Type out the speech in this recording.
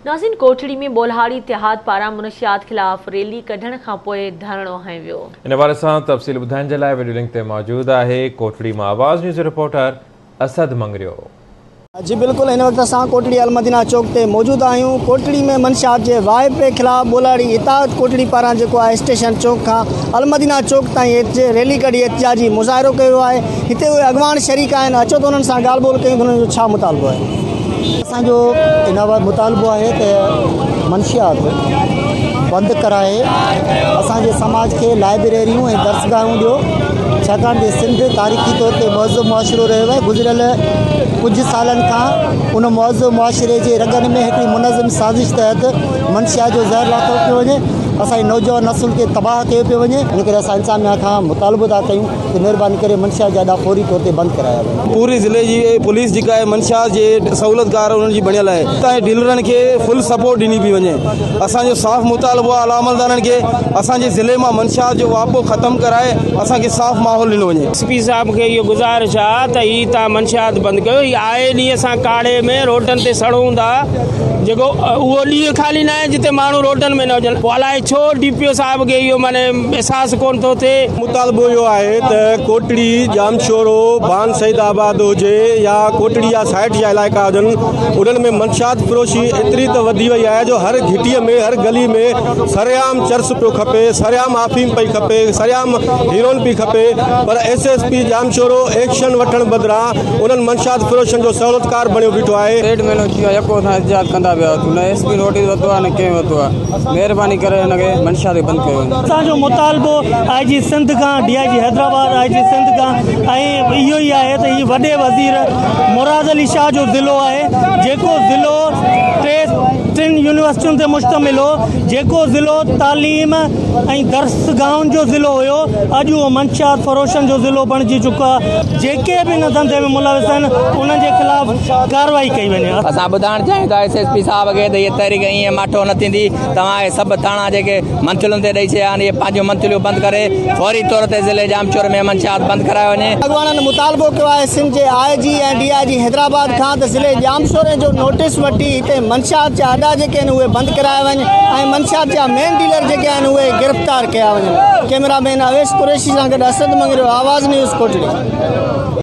ناظرين ڪوٽڙي ۾ ٻولهاڙي اتحاد پاران منشيات خلاف ريلي ڪڍڻ کانپوء ڌرڻو هنيو ويو. ان حوالي سان تفصيل ٻڌائڻ جي لاء وڊيو لنڪ تي موجود آهي ڪوٽڙي مان آواز نيوز جو رپورٽر اسد مڱريو. جي بلڪل هن وقت اسان ڪوٽڙي المدينه چوڪ تي موجود آهيون ڪوٽڙي ۾ منشيات جي واهپي خلاف ٻولهاڙي اتحاد ڪوٽڙي پاران جيڪو آهي اسٽيشن چوڪ کان المدينه چوڪ تائين ريلي ڪڍي احتجاجي مظاهرو ڪيو ويو آهي هتي اهي اڳواڻ شريڪ آهن، اچو ته انهن سان ڳالهه ٻولهه ڪيون ته انهن جو ڇا مطالبو آهي. اسان جو ان وقت مطالبو آهي ته منشيات بند ڪرائي اسان جي سماج کي لائبريريون ۽ درسگاهون ڏيو ڇاڪاڻ ته سنڌ تاريخي طور تي مهذب معاشرو رهيو آهي گذريل ڪجهه سالن کان ان مهذب معاشري جي رڳن ۾ هڪڙي منظم سازش تحت منشيات جو زهر لاٿو پيو وڃي اسان جي نوجوان نسل کي تباهه ڪيو پيو وڃي ان ڪري اسان انتظاميا کان مطالبو ٿا ڪيون ته مهرباني ڪري منشيات جا اڏا فوري طور تي بند ڪرايا وڃن. پوري ضلعي جي پوليس جيڪا آهي منشيات جي سهولتڪار انهن جي بڻيل آهي اتان جي ڊيلرن کي فل سپورٽ ڏني پئي وڃي اسان جو صاف مطالبو آهي اعليٰ عملدارن کي اسان جي ضلعي مان منشيات جو واپو ختم ڪرائي اسان کي صاف ماحول ڏنو وڃي. ايس پي صاحب کي اهو گذارش آ ته هي تان منشيات بند ڪيو هي آئي ڏينهن اسان ڪاڙهي ۾ روڊن تي سڙون ٿا جيڪو اهو ڏينهن خالي ناهي جتي ماڻهو روڊن ۾ نه هجن پوء الائي ڇو ڊي پي او صاحب کي اهو معني احساس ڪونه ٿو ٿئي. مطالبو اهو آهي ته ڪوٽڙي، ڄامشورو، ڀان سيد آباد هجي يا ڪوٽڙي جا سائيٽ جا علائقا هجن انهن ۾ منشيات فروشي ايتري ته وڌي وئي آهي جو هر گهٽي ۾ هر گلي ۾ سرعام چرس پيو کپي سرعام آفيم پئي کپي سرعام هيروئن پئي کپي پر S S P Jamshoro action وٺڻ بدران انهن منشيات فروشن جو سهولتڪار بڻيو بيٺو آهي. ڏيڍ مهينو ٿي ويو آهي يڪو اسان احتجاج ڪندا پيا اچون نه ايس پي نوٽيس ورتو آهي نه ڪنهن ورتو آهي. مهرباني ڪري هن کي منشا تي بند ڪيو وڃي. اسان جو مطالبو آء جي سنڌ کان D I G Hyderabad I G Sindh کان ۽ اهو ئي آهي ته هي وڏي وزير مراد علي شاهه جو ضلعو آهي جيڪو ضلعو ٽي ٽن يونيورسٽين تي مشتمل هو جيڪو ضلعو تعليم ۽ درسگاهن جو ضلعو هيو اڄ اهو منشيات فروشن جو ضلعو بڻجي چڪو آهي جيڪي به ان ڌنڌي ۾ ملوث آهن انهن جي خلاف ڪارروائي ڪئي وڃي. اسان ٻڌائڻ چاهيون ٿا ايس ايس پي صاحب کي ته هيء تحريڪ ائين ماٺو نه ٿيندي، توهان اهي سڀ ٿاڻا جيڪي منٿلين تي ڏئي ڇڏيا آهن اهي پنهنجون منٿليون بند ڪري فوري طور تي ضلعي ڄامشوري ۾ منشيات بند ڪرايو وڃي. اڳواڻن مطالبو ڪيو آهي سنڌ جي I G ۽ D I G Hyderabad کان ته ضلعي ڄامشوري جو نوٽيس وٺي هتي منشيات جا اڏا جيڪي آهن اهي بند ڪرايا وڃن ۽ منشيات جا مين ڊيلر جيڪي آهن اهي گرفتار ڪيا وڃن. ڪئميرا مين اويس قريشي سان گڏ اسد مڱريو، آواز نيوز ڪوٽڙي.